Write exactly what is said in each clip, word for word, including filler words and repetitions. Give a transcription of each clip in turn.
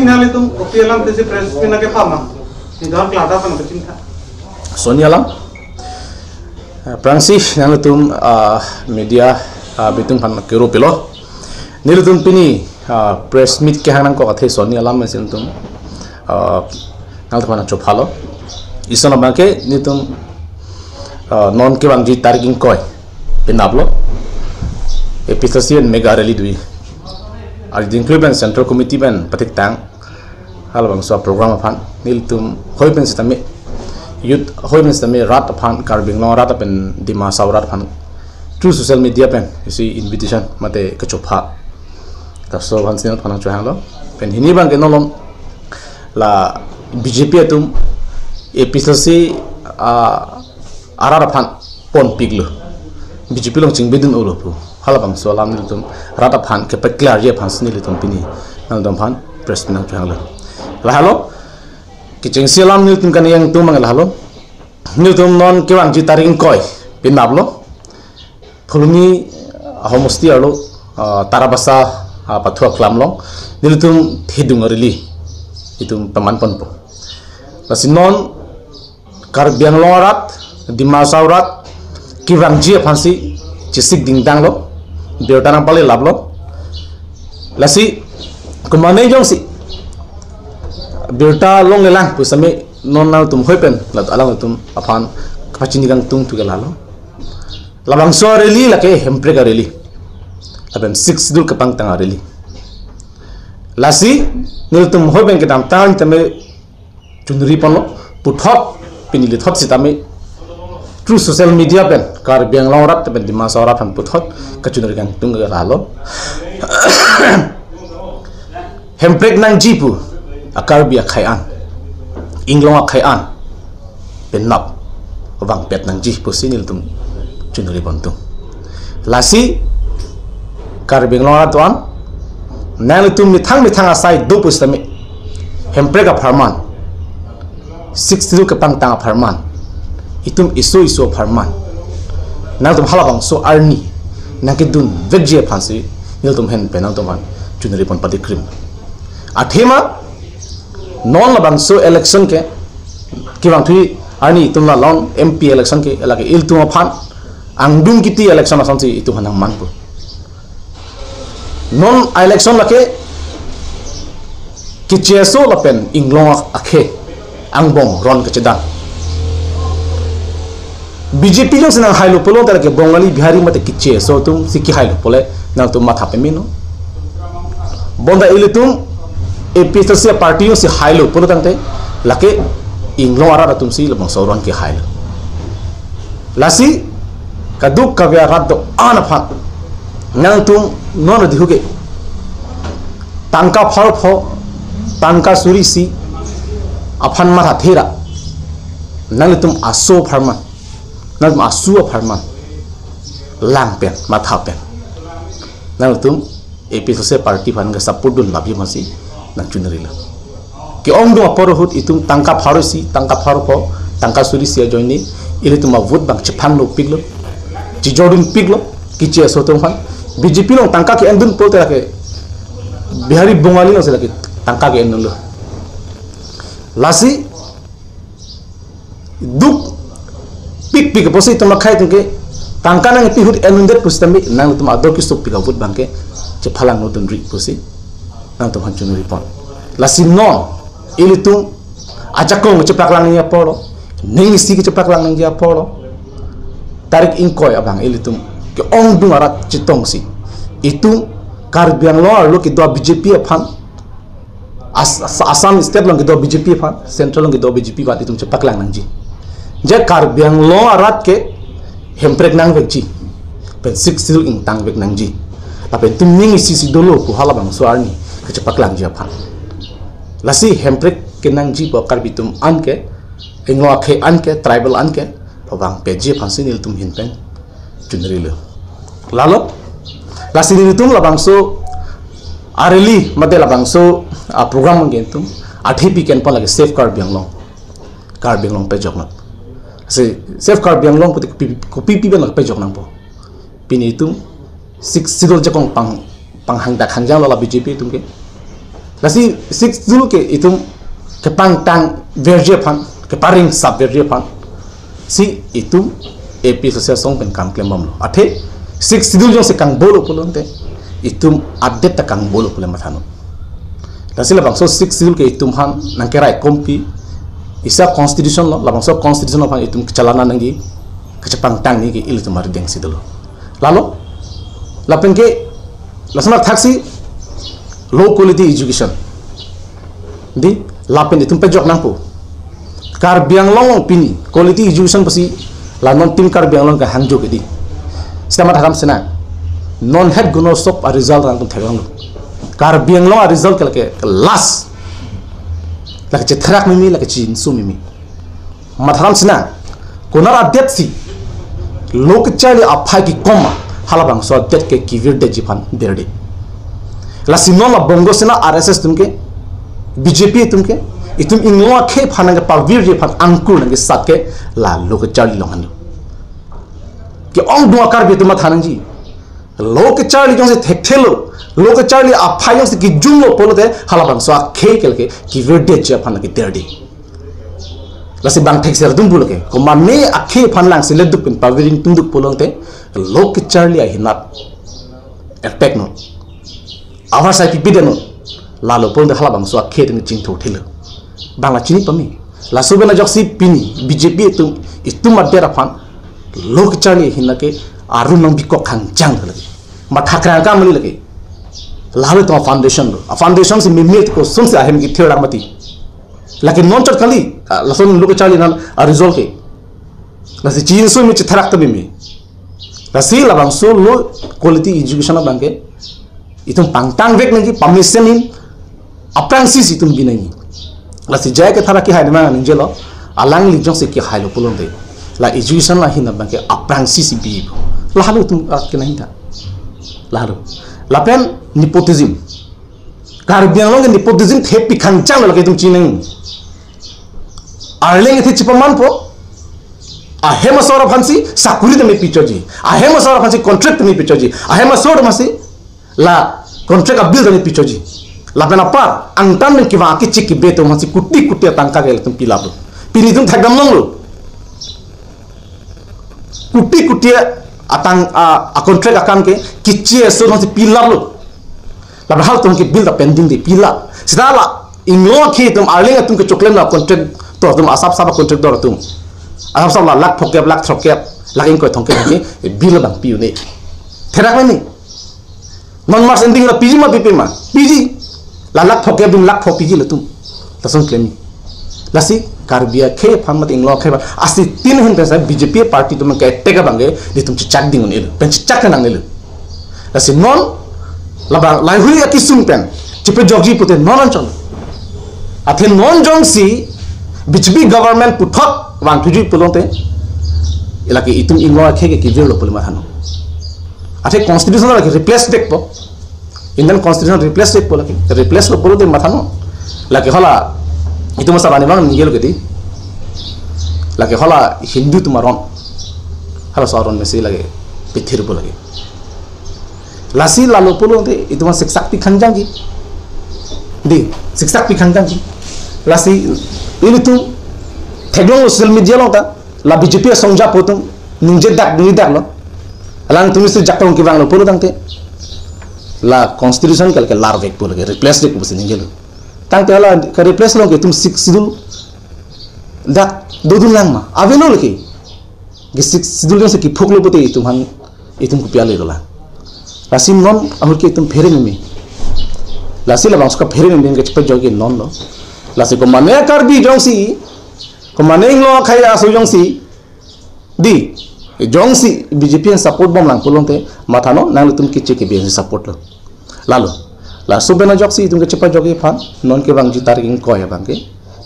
Nelitum kopi alam tesi press meet nangkepama. Ni don klada pan kachingtha. Soni alam. Eh, aphrangsi nelitum, ah, media, ah, bitung aphan kero pilo. Nelitum pini, ah, press meet kehang nangkok athe soni alam mesin tum, ah, nangtum aphan chophalo. Ison abangke nelitum, ah, non kevangji tarik ingkoi penaplo. A P H L C pen mega rally dui. Arjudingklui pen Central Committee pen patiktang halabangso program aphan nelitum hoi pen sitame, youth hoi pen sitame, rat aphan, Karbi Anglong rat pen Dima Hasao rat aphan through social media pen isi invitation mate kachopha. Laso aphan si nangphan chohanglo. Pen hini abangke nolom la B J P atum A P H L C, ah, arat aphan ponpiklo. B J P along chingbidun-olo pu halabangso alam nelitum rat aphan kepa-clear-ji aphan si nelitum pini nangtum aphan press meet nangchohanglo. Lahelo, kechengsi alam nelitum kaningje atum abang lahelo. Nelitum non kevangji tarik ingkoi penaplo. Phuloni ahomosti arlo, ah, Tarabasa, ah, pathu aklam along nelitum thedung a-rally itum paman ponpo. Lasi non Karbi Anglong arat, Dima Hasao arat kevangji aphan si chesik dingdanglo, birta nangpalelaplo. Lasi komatne jongsi birta longlelang pu sitame non nangtum hoi pen la alangtum aphan kapachini kangtung thu ke lahelo. Labangso rally lake hemprek a-rally. Lapen Sixth Schedule kepangtang a-rally. Lasi nelitum hoi pen kedamtang tame chunri ponlo, puthot, pini lithot sitame through social media pen Karbi Anglong arat pen Dima Hasao arat aphan puthot kachunri kangtung ke lahelo. Hemprek nangji pu a-Karbi akhei an, inglong akhei an penap vangpet nangji pusi nelitum chunri pontung. Lasi Karbi Anglong arat atum an, nanglitum methang methang asai do pusitame, hemprek apharman, Sixth Schedule kepangtang apharman, itum iso iso apharman nangtum halabangso arni nangkedunvekji aphan si nelitum ahin pen nangtum aphan chunri pon patikrim. Athema non labangso election ke, kevangthu arni itum la non M P election ke, lake ilitum aphan angdung kiti election asonsi itum aphan nangmanpo. Non election lake keche aso lapen inglong akhei angbong ron kachedam. B J P jongsi nanghailo pulo tangte lake Bongali, Bihari mate keche aso atum si kehailo pule nangtum matha pemeno. Bonta ilitum A P H L C party jongsi hailo pulo tangte lake inglong arat atum si labangso ron kehailo. Lasi kadokave arat do-an aphan nangtum non dihuke tangka pharo pho, tangka suri isi aphan mathathe ra, nanglitum aso apharman, nanglitum aso apharman lang pen, matha pen, nanglitum A P H L C party aphan ke support dunlapji masi nangchunrilo. Ke-ongdung apor ahut itum tangka pharo isi, tangka pharo pho, tangka suri isi ajoine ilitum avote abang chephanlo piklo, chejordun piklo, keche aso atum aphan. B J P along tangka ke-endun pulote lake Bihari, Bongali alongsi lake tangka ke-endunlo. Lasi duk pikpik pusi itum akhei atum ke tangka nangpi ahut endundet pusitame nanglitum ador kesopik avote abang ke chephalang nodunri pusi nangtum aphan chunri pon. Lasi non ilitum ajakong kechepaklang nangji apor lo, ning isi kechepaklang nangji apor lo, tarik ingkoi abang ilitum ke-ongdung arat chetongsi itum Karbi Anglong arlo kedo B J P aphan, As-, As-, Assam state along kedo B J P aphan, central along kedo B J P aphan itum chepaklang nangji. Je Karbi Anglong arat ke hemprek nangvekji, pen Sixth Schedule ingtangvek nangji, lapen itum ning isi isi dolo pu halabangso arni kachepaklangji aphan. Lasi hemprek kenangji pu Karbi atum an ke, inglong akhei an ke, tribal an ke pavangpetji aphansi nelitum ahin pen chunrilo. Lalo, lasi nelitum labangso a-rally mate labangso a-program abang ke itum athepi ke-en pon lake Save Karbi Anglong, Karbi Anglong pejoknang. Si Save Karbi Anglong pute kopi, kopi pi abang pejoknangpo. Pini itum Sixth Schedule ajakong pang, panghangdak hangjanglo la B J P atum ke. Lasi Sixth Schedule ke itum kepangtang verji aphan, keparing sap verji aphan si itum A P H L C asong pen kam klem bomlo. Athe Sixth Schedule jongsi kangbolo pulote itum adet ta kangbolo pule mathanon. Lasi labangso Sixth Schedule ke itum aphan nangkeraikompi, isi a-constitution lo, labangso constitution aphan itum kechalana nangji, kachepangtang nangji ke ilitum arideng si dolo. Lalo, lapen ke, lason athaksi low quality education. Di, lapen itum pejok nangpo. Karbi Anglong pini quality education pusi la non Team Karbi Anglong kehangjo ke di. Sita matha thamsi nang. Non het gunosop a-result nangtum theklonglo. Karbi Anglong a-result ke lake last. Lake chetherak mimi, lake chinsu mimi. Matha thamsi nang. Konat adet si lo kecharli aphai kekom ma, halabangso adet ke kevirdetji aphan derde. Lasi non la Bongo Sena, R S S atum ke, B J P atum ke, itum inglong akhei aphan nangkepavirji aphan angkur nangkesat ke la lo kecharli along henlo. Ke-ongdung a-Karbi atum matha nangji. Lo kecharli jongsi thekthelo, lo kecharli aphai jongsi kejumlo pulote halabangso akhei ke lake kevirdetji aphan kederde. Lasi bang thekser dum pulo ke, komatne akhei aphan langsi leduk pen pavir ingtungduk pulote lo kecharli ahinat attack non, avarsai pipedet non. Lalo pulote halabangso akhei atum chingthurthelo. Bang la chini pame. Laso pen ajoksi pini B J P atum, itum adet aphan lo kecharli ahin lake arun nangbikok hangjang lake. Matha krang kam mani lake. Lalo itum a-foundation lo. A-foundation si mimit kosonsi ahem kethir lang mati. Lake non chot kali, ah, lason lo kecharli aphan a-result ke. Lasi chinsu mi chetherak ta mimi. Lasi labangso low quality education abang ke itum pangtangvek nangji, pamesen in, aphrangsi si itum bi nangji. Lasi J I Kathar akehai nama ningjelo, alangli jongsi kehailo pulote la education ahin abang ke aphrangsi si bi. Lahelo itum arat ke nangta. Lahelo. Lapen nepotism. Karbi Anglong ke nepotism thepi khangjang lake itum chinang. Arleng athe chepamanpo. Ahem asor aphansi sakuri tame pichoji. Ahem asor aphansi contract tame pichoji. Ahem asor aphansi la contract a-bill tame pichoji. Lapen apar angtan pen kevang kechik kebe atum aphansi kuti kuti atangka ke latum pilaplo. Pini itum thekdam longlo. Kuti kuti atang a, a-contract akam ke kichi eso nangsi pilaplo. Lapen halatum ke bill ta pending de pilap. Sita la inglong akhei atum, arleng atum kechoklem la contractor atum, asap sap a-contractor atum. Asap sap la lakh phokep, lakh throkkep, lakh ingkoi thomkep ke bill abang pi un-e. Therak mani. Non March ending la piji ma pipe ma? Piji. La lakh phokep atum lakh pho piji latum. Lason klemji. Lasi Karbi akhei aphan mate inglong akhei aphan, asi tin hin pensa B J P party atum ke attack abang ke, itum chechak ding un-elo, pen chechak kenangnelo. Lasi non labang lahei akesung pen chepajokji pute non anchot. Athe non jongsi B J P government puthot vangthuji pulote, lake itum inglong akhei ke kevirlo pule mathanon. Athe constitution lake replace dekpo. Indian constitution replace dekpo lake. Replace lo pulote mathanon. Lake hala itum asa bani bang ningjelo ke di. Lake hala Hindu atum aron. Halaso aron mesi lake pithirpo lake. Lasi lalo pulote itum siksak pi khangjangji. Di, siksak pi khangjangji. Lasi ilitum theklonglo social media along ta. La B J P asong japo atum ningjedak ningjedaklo. Alangtum isi jaktong kevanglo pulo tangte la constitution ke lake larvekpo lake, replace vekpo pusi ningjelo. Tangte hala ke-replace along ke itum Sixth Schedule dak dodun lang ma? Avelo lake. Ke Sixth Schedule jongsi kephuklo pute itum aphan, itum kopi ale dolang. Lasi non ahut ke itum phere meme. Lasi labangso kaphere meme ke chepajokji non lo. Lasi komatne Karbi jongsi, komatne inglong akhei aso jongsi, di, jongsi B J P an support bomlang pulote mathanon, nanglitum kechik kebe support lo. Lalo. Laso pen ajoksi itum kechepajokji aphan, non kevangji tarik ingkoi abang ke,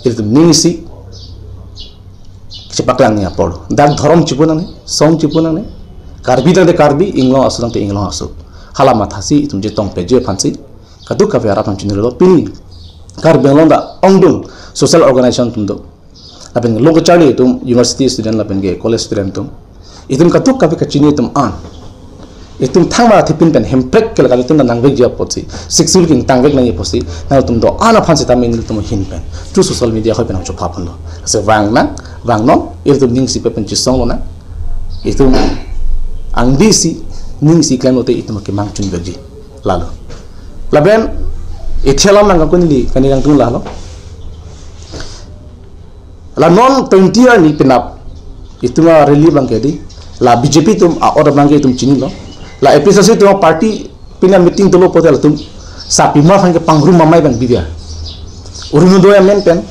itum ning isi chepaklang ni apor. Dak dhorom chipu nangne, song chipu nangne. Karbi tangte Karbi, inglong aso tangte inglong aso. Hala mathasi itum chetong peji aphansi kadokave arat aphan chinilo pini. Karbi Anglong ta ongdung social organization atum do. Lapen lo kecharli atum, university student lapen ke college student atum, itum kadokave kachini atum an. Itum thangma thipin pen Hemprek ke la kalitum nangvekji apotsi, Sixth Schedule ke ingtangvek nangji apotsi, nangtum do-an aphan sitame nelitum ahin pen through social media ahoi pen nangchopha ponlo. Lasi vang nang, vangnon, ilitum ning isi pen chesong lonang. Itum angdeng isi, ning isi klem lote itum kemang chunverji. Lalo. Lapen ithelam nangkangkun ili kani nangtung lalo. La non twenty arni penap itum a-rally abangke di, la B J P atum a-order abangke itum chinilo. La A P H L C atum a-party pini a-meeting dolo pulote latum sarpimar aphan kepangrum amei abang bibia. Orunodoi amen pen,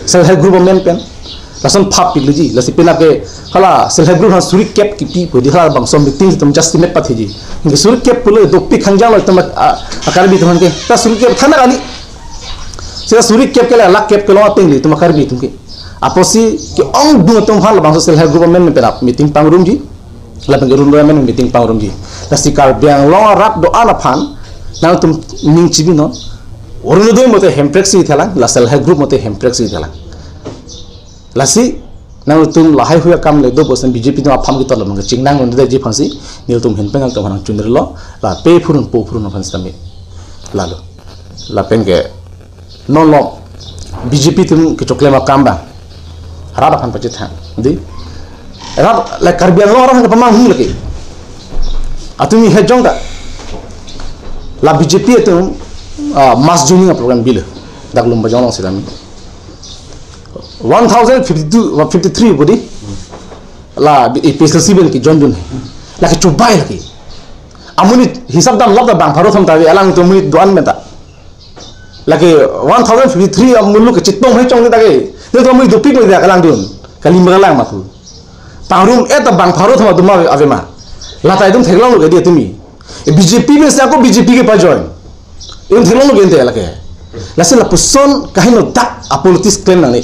self help group amen pen, lason phap piloji. Lasi penap ke hala self help group aphan suri kep kipi pu di, halabangso meeting atum just met patheji. Anke suri kep pulo dopik khangjang lo itum a, a, a-Karbi atum aphan ke. Ta suri kep thana kali. Seta suri kep ke la lakh kep kelong ateng li itum a-Karbi atum ke. Apotsi ke-ongdung atum aphan labangso self help group amen pen penap meeting pangrumji. Lapen ke Orunodoi amen meeting pangrumji. Lasi Karbi Anglong arat do-an aphan nangtum ning chibinon. Orunodoi mate Hemprek si thelang, la self help group mate Hemprek si thelang. Lasi nangtum lahai hui akam le do pusi B J P atum apham ketok lo mangke chingnang lo dei ji aphansi nelitum ahin pen nangtum aphan nangchunrilo, la pe phurun po phurun aphan sitame. Lalo. Lapen ke non lo B J P atum kechoklem akam abang rat aphan pachethang. Di. Rat la Karbi Anglong arat aphan kepamanghu lake. Atumi hejong ta. La B J P atum, ah, mass joining a-program bilo. Dak Lumbajong along sitame. One thousand fifty-two, fifty-three bodi. La A P H L C pen ke join dun he. Lake chubai lake. Amonit hisap damlap ta bang pharo thom ta ave, alangtum amonit do-an pen ta. Lake one thousand fifty-three amuluk kechetong he chong ta ke. Netum amonit dopik lo dia kalang dun. Kalim kalang ma pu. Pangrum-et ta bang pharo thom atum ave, ave ma. Lata itum theklonglo ke di atumi. E B J P pen si ako B J P kepajoin. Itum theklonglo ke ente lake. Lasi lapuson kaheno dak a-politics klem nangne.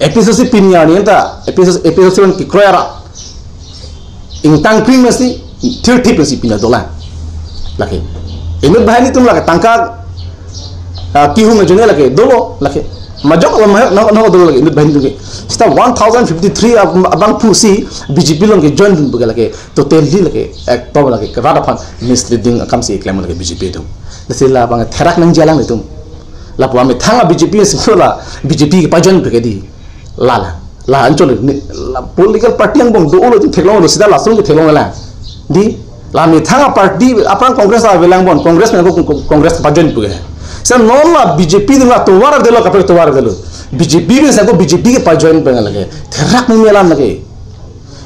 A P H L C pini arni anta, A P H L C, A P H L C pen kekroi arat. Ingtang kring masi, thirthip masi pina dolang. Lake. Inut banghini atum lake tangka, ah, kihum ajoine lake, dolo, lake. Majok lo, majok, no, no, dolo lake, inut banghini atum ke. Seta one thousand fifty-three ab-, abang pusi, B J P along kejoin dun pu ke lake. Totally lake, ekdom lake, rat aphan misleading akam si klem lake B J P atum. Lasi labang therak nangji alanglitum. Lapu amethang a-B J P si la, B J P kepajoin pu ke di. La la. La anchot ni, la political party angbong do-o lo itum theklonglo seta lason ke theklong la. Di, la methang a-party, aphrang Congress avelang bon, Congress pen ako Congress pajoin pu ke. Seta non la B J P atum la tovar delo, kaprek tovar delo. B J P pen si ako B J P kepajoin pu lake. Therak nangji alam lake.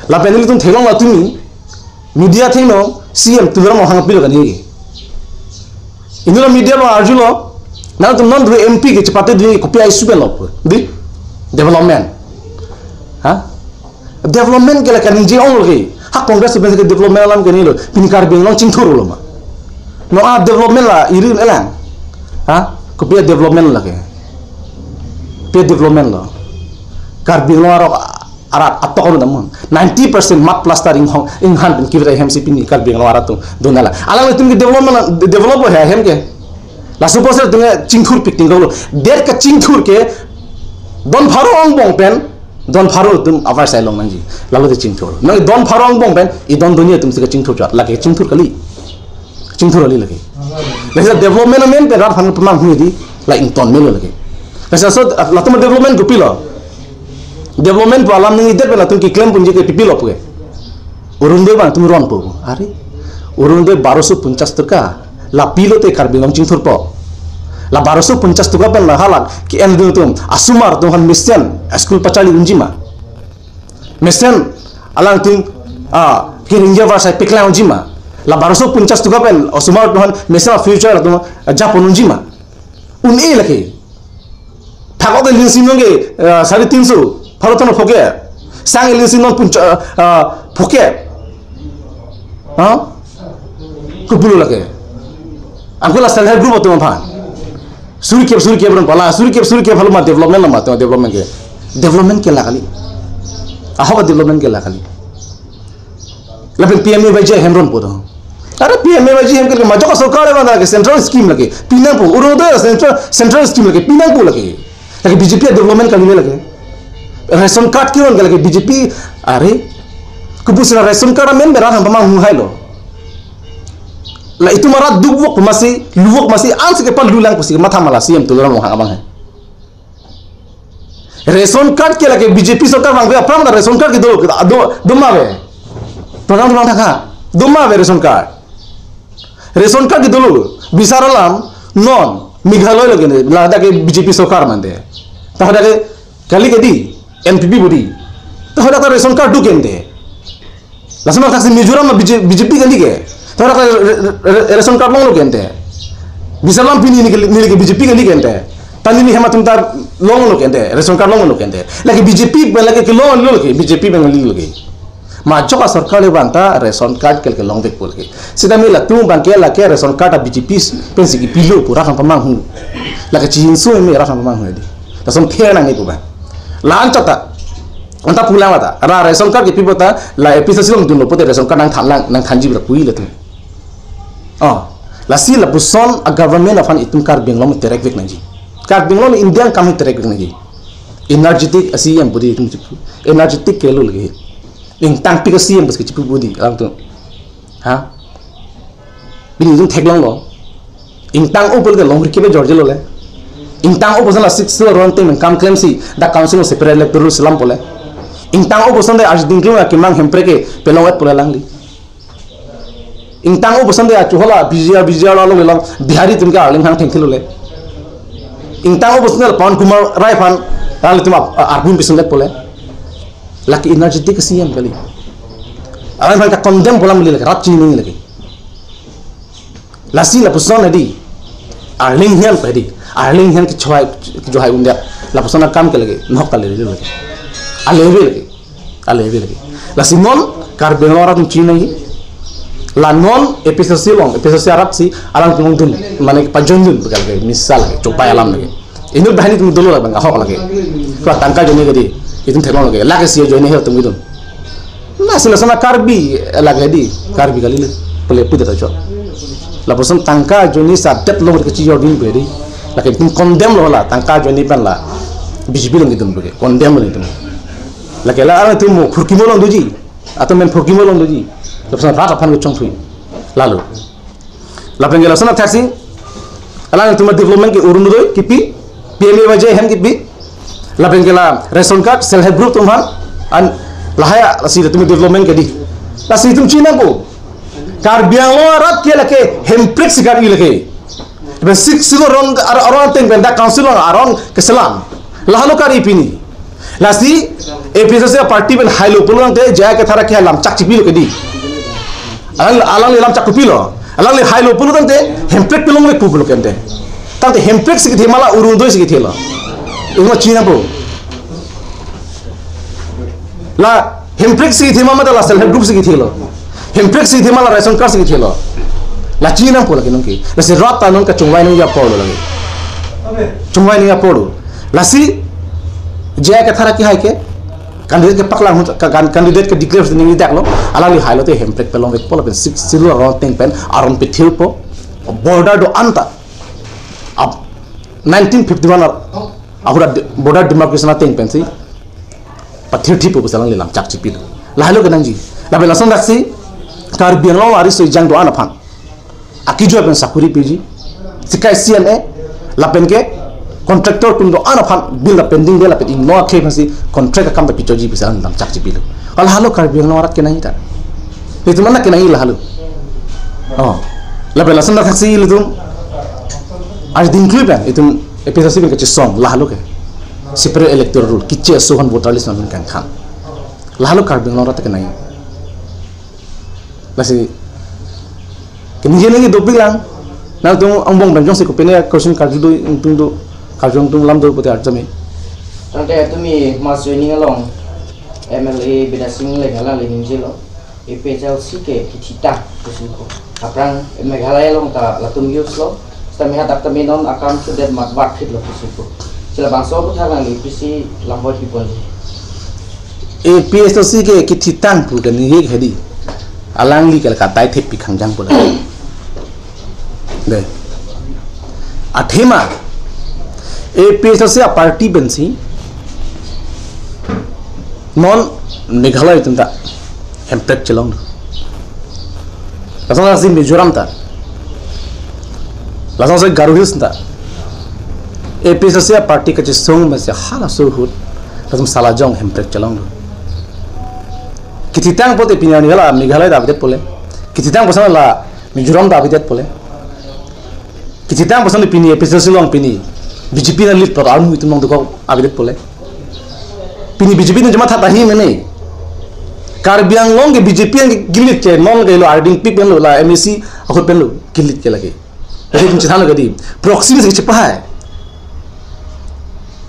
Lapen ilitum theklong la tumi. Media athengno C M Tuliram Ronghang pilo kani. Inut la media abang arjulo, nangtum non dui M P kechepate dui kopi a-issue pen lo pu. Di? Development. Ha? Development ke la kaningje-ong lo ke. Ha Congress pen ke development alam kaningje lo. Pini Karbi Anglong chingthur lo ma. No a-development la iri elang. Ha? Kopi a-development lake. Pi a-development lo. Karbi Anglong arok arat atok aru namun. Ninety percent mat plaster inghong, inghan pen kivre hem si pini Karbi Anglong arat atum dun ala. Alanglitum ke development, develop lo he hem ke. Laso apotsi atum ke chingthur pik ting lo. Det kachingthur ke don pharo angbong pen, don pharo atum avarsai long nangji. Lalo te chingthur. Nang don pharo angbong pen, idon dunji atum si kachingthur chot. Lake chingthur kali. Chingthur kali lake. Lasi development amen pen rat aphan pamanghu di, la ington melo lake. Lasi so, latum development kopilo. Development pu alam nangji det pen latum keklem ponji ke pipilo pu ke. Orunodoi abang atum ron po. Are. Orunodoi baroso ponchas taka. La pilo te Karbi Anglong chingthurpo. La baroso ponchas taka pen la halak ke-endung atum. Asomar atum aphan mesen school pacharli unji ma. Mesen alangtum, ah, kiringja avarsai peklang unji ma. La baroso ponchas taka pen asomar atum aphan mesen a-future atum, ah, japon unji ma. Un-e lake. Phak-ok te linsi nong ke, ah, sare tinso. Pharo ton phoke. Sang linsi nong puncha, ah, phoke. Ha? Kopulo lake. Anke la self help group atum aphan. Suri kep, suri kep ron pala, suri kep, suri kep halo ma development lo ma, atum development ke. Development ke la kali. Ahok development ke la kali. Lapen P M A Y G hem ron po do. Are P M A Y G hem ke majok sorkar ema ke central scheme lake. Pinangpo, Orunodoi central, central scheme lake, pinangpo lake. Lake B J P a-development kali lake. Ration card kiron ke lake B J P, are. Kopusi la ration card amen pen rat aphan pamanghu hai lo. La itum arat dukvok masi, luvok masi, ansi kepalutlang pusi matha ma la C M Tuliram Ronghang abang he. Ration card ke lake B J P sorkar vangve aphrang ta ration card kedo, do, do ma ave. Program program thakha. Do ma ave ration card. Ration card kedo lo. Bisar alam non Meghalaya lo kente. Ladak ke B J P sorkar mante. Ta hadak ke kali ke di N P P budi. Ta hadak ta ration card do kente. Lason thaksi Mizoram ma B J P, B J P kali ke. Ta hadak re-, re-, re-, ration card longlo kente. Bisar alam pini neli ke, neli ke B J P kali kente. Ta neli hem atum ta longlo kente. Ration card longlo kente. Lake B J P pen lake kelonglo ke. B J P pen longlo ke. Majok asorkar le bang ta ration card ke lake longvekpo lake. Sitame latum abang ke lake ration card ta B J P pensi kepilo pu rat aphan pamanghu. Lake chinso me rat aphan pamanghu di. Lason pher nangji pu abang. La-an chot ta. Anta pulang ta. Ra ration card kepi pu ta la A P H L C along dunlo pute ration card nangthanlang, nangthanji bra pu-i latum. Oh, lasi lapuson a government aphan itum Karbi Anglong terekvek nangji. Karbi Anglong India akam terekvek nangji. Energetic a C M budi itum chipu. Energetic ke lo lake. Ingtangpik a C M bus ke chipu budi alangtum. Ha? Pini itum theklonglo. Ingtang-o pulote longri kebe jorjelo le. Ingtang-o puson la Sixth Schedule aron ateng pen kam klemsi dak council separate electoral selam pule. Ingtang-o puson de arjuding klung akemang Hemprek ke pelong-et pule alangli. Ingtang-o puson de achu hala B J R, B J R lo along Bihari atum ke arleng hang thengthelo le. Ingtang-o puson de Pawan Kumar Rai aphan, ral itum ap-, arpum pisun det pule. Lake energetic C M kali. Alang aphan ka condemn pu alam le lake, rat chini lake. Lasi lapuson hedi. Arleng hian pa hedi. Arleng hian kechohai, kechohai undia. Lapuson akam ke lake, nok kali lake. Aleve lake. Aleve lake. Lasi non Karbi Anglong arat chini nangji. La non A P H L C along, A P H L C arat si alangtum dun, mane pajon dun, bekal ke, misal ke, chopai alam lake. Inut banghini atum dolo la bang ahok lake. Kua tangka ajoine ke di, itum theklong lake. Lake si ajoine he atum idun. Lasi lason a Karbi lake di, Karbi kali le, pule pudeta chot. Lapuson tangka ajoine sadet long kechijor dun pe di. Lake itum condemn lo la, tangka ajoine pen la B J P along idun pe. Condemn lo itum. Lake la atum mo phurkimo along doji. Atum men phurkimo along doji. Lapuson rat aphan kechongthui. Lalo. Lapen ke lason athaksi, alangtum development ke Orunodoi kipi, P M A Y G hem kipi, lapen ke la ration card, self help group atum aphan, an lahai lasi itum development ke di. Lasi itum chini nangpo. Karbi Anglong arat ke lake Hemprek si kar-i lake. Iben Sixth Schedule aron, ar-, aron ateng pen dak council along aron keselam. Lahelo kar-i pini. Lasi A P H L C party pen hailo pulo tangte J I Kathar ke lam chak chipilo ke di. Alang, alangli lam chak kopilo. Alangli hailo pulo tangte Hemprek pelongvekpo pulo kente. Tangte Hemprek si kethe ma la Orunodoi si kethelo. Itum chini nangpo. La Hemprek si kethe ma mate la self help group si kethelo. Hemprek si kethe ma la ration card si kethelo. La chini nangpo lake nonke. Lasi rat ta non kachongvai nangji apor lo lake. Chongvai nangji apor lo. Lasi J I Kathar kehai ke candidate kepaklang ahut, ka-, kan-, candidate kedeclare si neli daklo. Alangli hailote Hemprek pelongvekpo lapen Sixth Schedule aron ateng pen aron pethirpo. Border do-an ta. Ab nineteen fifty-one ar-, ahut a de-, border demarcation ateng pensi pathirthipo pusi alangli lam chak chipilo. Lahelo kenangji. Lapen lason thaksi Karbi Anglong ariso ejang do-an aphan. Akijoi pen sakuri piji. Sikai C N A. Lapen ke contractor atum do-an aphan bill ta pending de lapen ingno akhei aphansi contract akam ta pichoji pusi alangli lam chak chipilo. Lahelo Karbi Anglong arat kenangji ta. Itum mana kenangji lahelo. Oh. Lapen lason thaksi ilitum. Arjuding klui pen itum A P H L C pen kachesong lahelo ke. Separate electoral roll. Kiche aso aphan voter list ma pen kangkhan. Lahelo Karbi Anglong arat kenangji. Lasi keningje nangji dopik lang. Nangtum angbong pen jongsi kopine question karju do, ingtung do, karju ingtung lam do pute arjame. Tangte tumi mass joining along M L A Bidya Sing Engleng alangli ningjelo. A P H L C ke kethitang pusi ko. Aphrang Meghalaya along ta latum use lo. Sitame hadak tame non akam sudet mat bat phit lo pusi ko. Chila bangso aputhak alangli pisi lam hoi piponji. A P H L C ke kethitang pu ke nihik hedi. Alangli ke la katai thep pi khangjang pu la. De. Athema A P H L C a party pensi non Meghalaya atum ta Hemprek chelong. Lason thaksi Mizoram ta Lason si Garo Hills ta A P H L C a-party kachisong masi halaso ahut latum Salajong Hemprek chelonglo. Kithitang pote pini arni hala Meghalaya ta avedetpo le. Kithitang poson la Mizoram ta avedetpo le. Kithitang poson pini A P H L C along pini B J P na lead plot armu itum along dokok avedetpo le. Pini B J P na jama thata hi mene. Karbi Anglong ke B J P ke gilead ke non ke lo arding pik pen lo la M A C ahut pen lo gilead ke lake. Lake itum chethan lo ke dei. Proxy masi kachepahai.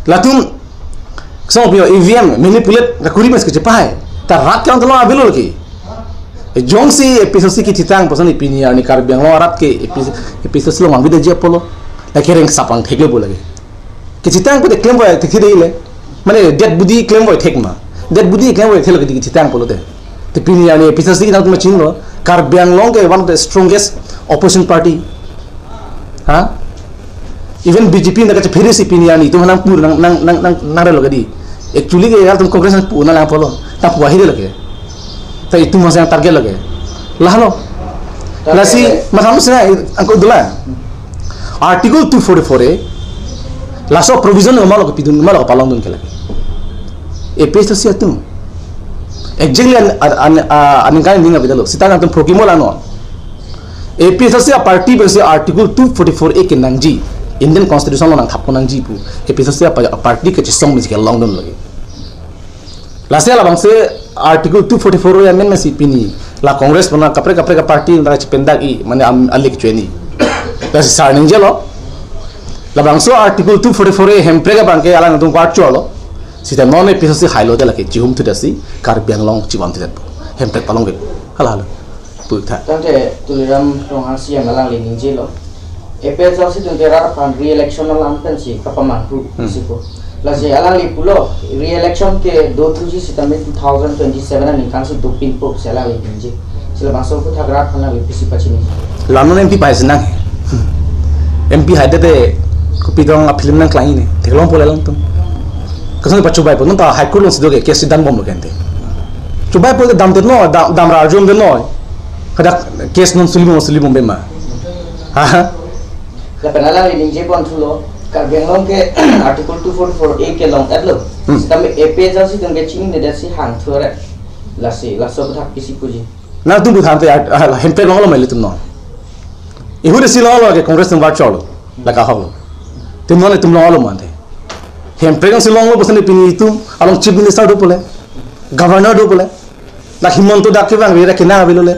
Latum song pio E V M manipulate kakuri masi kachepahai. Ta rat ke-ong tolong avelo lake. Jongsi A P H L C kithitang poson pini arni Karbi Anglong arat ke A P H L C along mangbidaji apotlo. Lake reng sapang theklo bo lake. Kithitang pote klem vai thekhi dei le. Mane dead body klem vai thek ma. Dead body klem vai thelo kidi kithitang pulote. Te pini arni A P H L C nangtum chinilo. Karbi Anglong ke one of the strongest opposition party. Ha? Even B J P na kachephere si pini arni itum nangpu nang nang nang nang nangrelo ke dei. Actually ke ya tum Congress nangpu nanglang apotlo. Nangpu ahi de lake. Ta itum masih yang target lake. Lahelo. Lasi matha nu sina angko dula. Article two forty-four A, laso provision ma lo kepidun, ma lo kepalongdun ke lake. A P H L C atum. Exactly an, an, an, ah, aningkan ning avedetlo. Sita nangtum prokimo la non. A P H L C a-party pensi Article two forty-four A kenangji, Indian Constitution along nangthap nangji pu A P H L C apa, a-party kachisong masi kelongdun lake. Lasi labangso Article two forty-four A amendment si pini la Congress pona kaprek kaprek a-party na chependaki mane am, alik chweni. Lasi sar ningjelo. Labangso Article two forty-four A Hemprek abang ke alang nangtum kacharlo. Sita non A P H L C hailo de lake chihum thu dasi Karbi Anglong chivam thu det. Hemprek palong ke. Hala hala. Pu tha. Tangte Tuliram Ronghang C E M alangli ningjelo. A P H L C atum ke rat aphan re-election alam pensi kapamanghu Hmm. si pu. Lasi alangli pulo re-election ke dothuji sitame two thousand twenty-seven aningkan si dopinpo si alangli ningje. Si labangso aphuthak rat aphan alangli pisi pachini. La non M P pai sinang. M P haide de kopi dong a-film nangklang ne. Theklongpo le alangtum. Kason pachobaipo non ta High Court alongsi do ke case dambomlo kente. Chobaipo damdetnon, dam, damra arjumdetnon. Hadak case non sulibom sulibom be ma. Ha? Lapen alangli ningje pon thulo, Karbi Anglong ke Article two forty-four A kelong-etlo. Hmm. Sitame A P H L C atum ke chininedet si hangthu re. Lasi, laso aphuthak pisi puji. Nangtum pu than te, ah, ah, Hemprek longlo ma ilitum non. Ihu de si longlo ke Congress atum virtual lo. Lake ahok lo. Te non itum longlo mante. Hemprek si longlo puson pini itum along Chief Minister dopo le. Governor dopo le. Dak Himanta dak kevang rere kenang avelo le.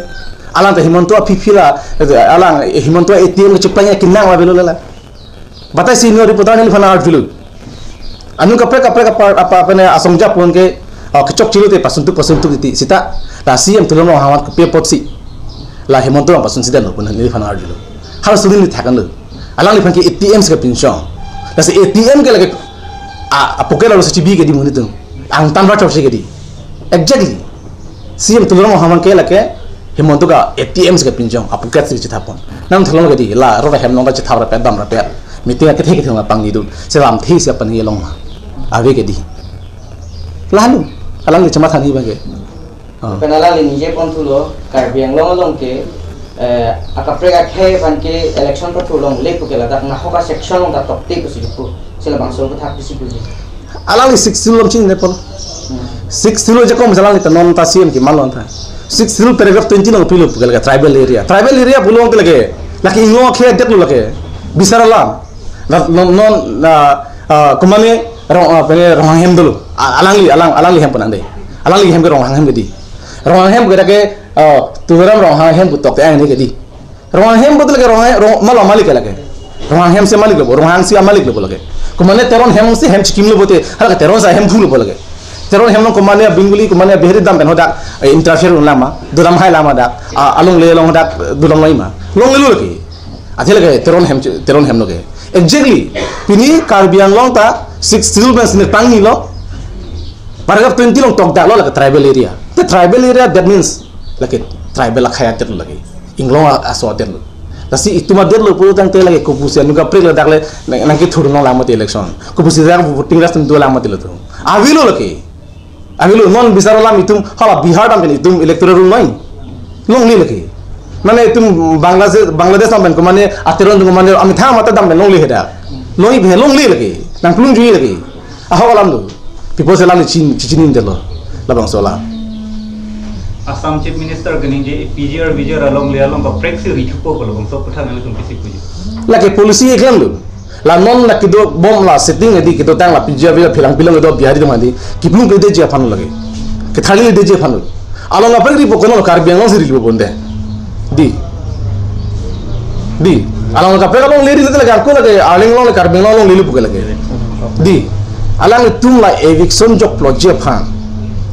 Alang ta Himanta aphi phi la, alang Himanta A T M kacheplang kenang avelo le la. Batai si inut reporter neliphan arjulo. Anung kaprek kaprek apa apa apa ne asong japon ke, oh, kechok chilo te pasuntuk pasuntuk titi. Sita la C E M Tuliram Ronghang aphan kopi apotsi la Himanta abang pasunsi detlo pu neliphan arjulo. Halaso adim neli thakan lo. Alangliphan ke A T M si kapinchong. Lasi A T M ke lake a, a-pocket arlo si chibi ke dei monit atum. Angtan ra chok si ke dei. Exactly. C E M Tuliram Ronghang ke lake Himanta ke A T M si kapinchong, a-pocket si chethap pon. Nangthelong ke dei, la rat ahem along ta chethap rapet dam rapet. Meeting akethe kethe along pangni dun. Si lamthe si aphan hi along ma. Ave ke dei. Lalu, alangli chematha ni abang ke. Ah. Lapen alangli ningje pon thulo, Karbi Anglong along ke, eh, akaprek akhei aphan ke election pathurlongle pu ke ladak nahok a-section along ta tokte pusi pu. Si labangso aphuthak pisi puji. Alangli Sixth Schedule along chinine pon. Hmm. Sixth Schedule ajakong si alangli ta non ta C E M keman lo ta. Sixth Schedule paragraph twenty along pilo pu ke lake tribal area. Tribal area pulo ke lake, lake inglong akhei adetlo lake. Bisar alam. Na, non, non, na, ah, kumane Rong, ah, pene Ronghang hem dolo. A, alangli, alang, alangli hem pon ande. Alangli hem ke Ronghang hem ke dei. Ronghang hem ke dak ke, ah, Tuliram Ronghang hem pu tokte ang ne ke dei. Ronghang hem pulote lake Ronghang, Rong, ma lo malik ke lake. Ronghang hem si malik lo bo, Ronghang si malik lo bo lake. Kumane Teron hem si hem chikimlo pulote, hala ke Teron si hem phulo bo lake. Teron hem along kumane Bengali, kumane Bihari dam pen hadak, eh, interfere un lama, dodam hai lama dak, a, alongle along dak, dodam loi ma. Longlelo lake. Athe lake Teron hem, Teron hem lo ke. Exactly. Pini Karbi Anglong ta Sixth Schedule pensi nepangni lo. Paragraph twenty along tokdaklo lake tribal area. The tribal area, that means lake tribal akhei adetlo lake. Inglong a, aso adetlo. Lasi itum adetlo pulo tangte lake kopusi anung kaprek ladak le nang, nangkethur nanglang mati election. Kopusi dak voting rights atum dolang mati lo tu. Avelo lake. Avelo non bisar alam itum hala Bihar dam pen itum electoral roll noi. Longle lake. Mane itum Bangladesh, Bangladesh alam pen ko mane ateron ko mane amitha mata dam pen longle heda. Longle he longle lagi. Nangplung jui lagi. Ahok alam do. People se alam ni chin chichinin delo. Labangso alam. Assam Chief Minister kaningje P G R V G R alongle along kaprek si rithupo ko labangso aphuthak nanglitum pisi puji. Lake policy eklam do. La non la kedobom la sitting edi kedotang la P G R V G R la philang philang kedo Bihari atum hadi. Kiplung kedeji aphan lagi. Ketharli kedeji aphan. Along kaprek ripo kono Karbi Anglong si ripo bonde. Dei. Dei. Along kaprek alongle ri lagi ako lagi aling along Karbi Anglong alongle pu lagi. Dei. Alanglitum la eviction jokploji aphan.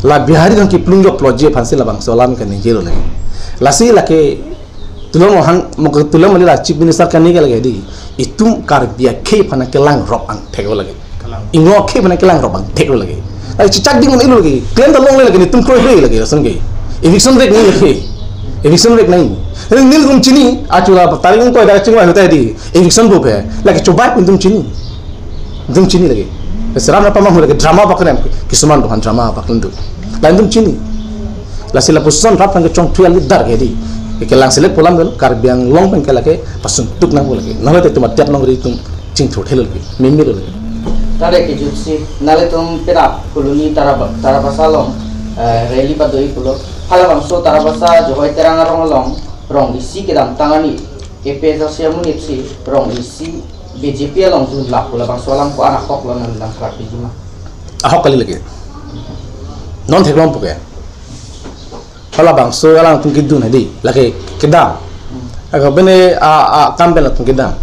La Bihari atum kiplung jokploji aphan si labangso alam kaningje lo lagi. Lasi lake tulong hang mo tulong mali la Chief Minister kaningje lagi dei. Itum Karbi akhei aphan kelangrop angthek lo lagi. Ingno akhei aphan kelangrop angthek lo lagi. Ai chichak ding un-e lo lagi. Claim ta longle lagi, netum kroi kroi lagi lason ke. Eviction vek nangji lagi. Eviction vek nangji. Nelitum chini, achu la tarik ko da chingvai hotai dei. Eviction buphe. Lake chobai pun netum chini. Netum chini lagi. Seram na pamang lagi drama paknem. Kisuman do han drama paknem do. La netum chini. Lasi la position rat aphan kechongthui alidar ke dei. Ke kelang selek pu alam dolo, Karbi Anglong pen ke lake pasuntuk nangpo lagi. Nang te itum adet along ri itum chingthur thelo lagi. Mimi lo lagi. Tare kejut si, nanglitum penap Phuloni Taraba-, Tarabasa along, eh, rally pado-i pulo. Halabangso Tarabasa Johoi Terang arong along, rong isi kedamtang ani A P H L C amonit si, rong isi B J P along dunlap pu labangso alam ko-an ahok lo nangli nangkrak piji ma? Ahok kali lagi. Non theklongpo ke. Halabangso alangtum kedun hadi, lake kedam. Ako bene a, a, kam pen latum kedam.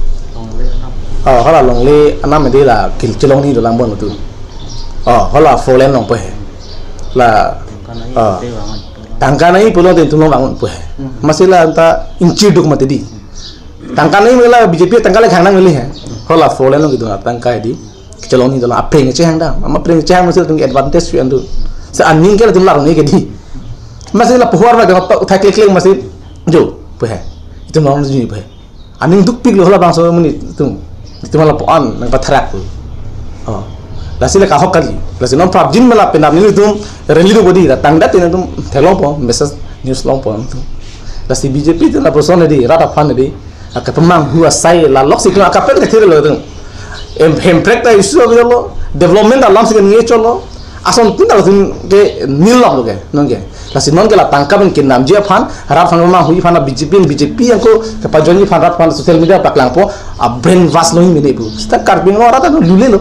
Oh, hala longle anam hadi la kil chelongni dolang bon tu. Oh, hala four lane longpo he. La, oh, tangka nangji pulote netum long bangun po he. Amatsi la anta inchi duk mati dei. Tangka nangji mela B J P tangka le khang nang meli he. Hala four lane long kedun tangka dei. Kechelongni dolang apreng chehang dam. Ama apreng chehang amatsi latum advantage su andu. Se aning ke latum larni ke dei. Amatsi la pohor ba ke uthak klik klik amatsi jo pu he. Itum long ji pu he. Aning dukpik lo halabangso amonit itum. Itum lapu-an nangpatherak pu. Oh. Lasi la ahok kali. Lasi non prapjin mela penap nelitum rally do bodi la tangdet netum theklongpo message news longpo netum. Lasi B J P itum la proson dei, rat aphan dei. Aka pemanghu asai la lok si kena aka pen kethir lo itum. Em, Hemprek ta issue ave lo, development alam si nge cholo. Ason pun ta latum ke nilok lo ke, non ke. Lasi non ke la tangka pen kenamji aphan, rat aphan manghuji aphan B J P, B J P yang ko kepajoinji aphan rat aphan social media paklangpo, a brainwash lo mene pu. Seta Karbi Anglong rat ta lule lo.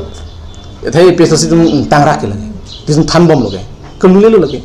Ethai A P H L C atum tangrak ke lagi. Itum thanbom lo ke. Ke lule lo lagi.